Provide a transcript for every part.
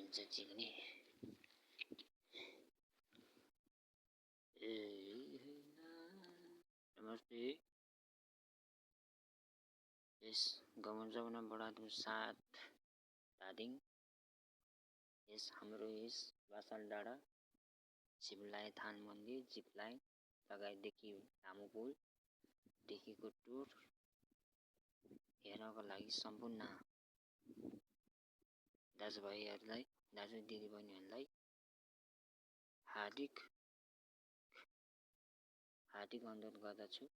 हुन्छ चिक्ने नमस्ते। यस गमन जमुना बडादुर 7 धादिङ यस हाम्रो यस बासल डाँडा शिवलाय थान मन्दिर जिपलाइन लगायतदेखि लामो पुल देखिको टुर हेर्नको लागि सम्पूर्ण दाजुभाइहरूलाई दाजु दिदीबहिनीहरूलाई हार्दिक अनुरोध गर्दछु।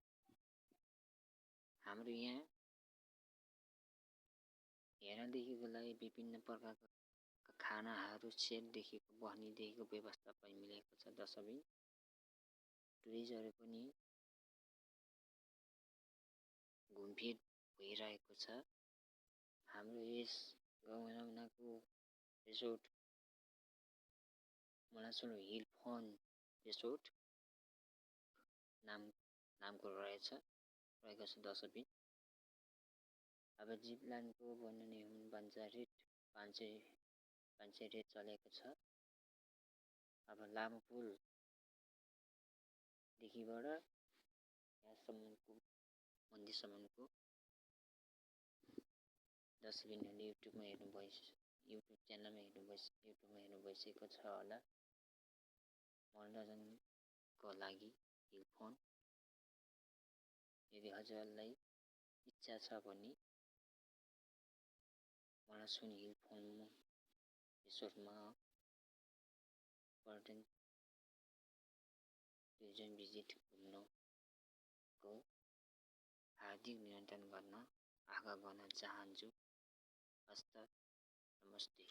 हाम्रो यहाँ हेर्नदेखिको लागि विभिन्न प्रकारका खानाहरू सेटदेखिको बस्नेदेखिको व्यवस्था पनि मिलेको छ। जसरी टुरिस्टहरू पनि घुमफिर भइरहेको छ। हाम्रो यस गाउँको रिसोर्ट मलासुन हिल फन रिसोर्ट नामको रहेको छ दशबिन। अब जिप लाइनको वर्णन हो भने 500 रेट चलेको छ। अब लामो पुल देखिबाट यहाँसम्मको मन्दिरसम्मको दशबिनहरूले युट्युबमा हेर्नु भइसकेको छ होला। मनोरञ्जनको लागि हिल फन यदि हजुरलाई इच्छा छ भने मलासुन हिल फन रिसोर्टमा पर्यटन टुरिज्म भिजिट घुम्नको हार्दिक निमन्त्रण गर्न आग्रह गर्न चाहन्छु। हस्त नमस्ते।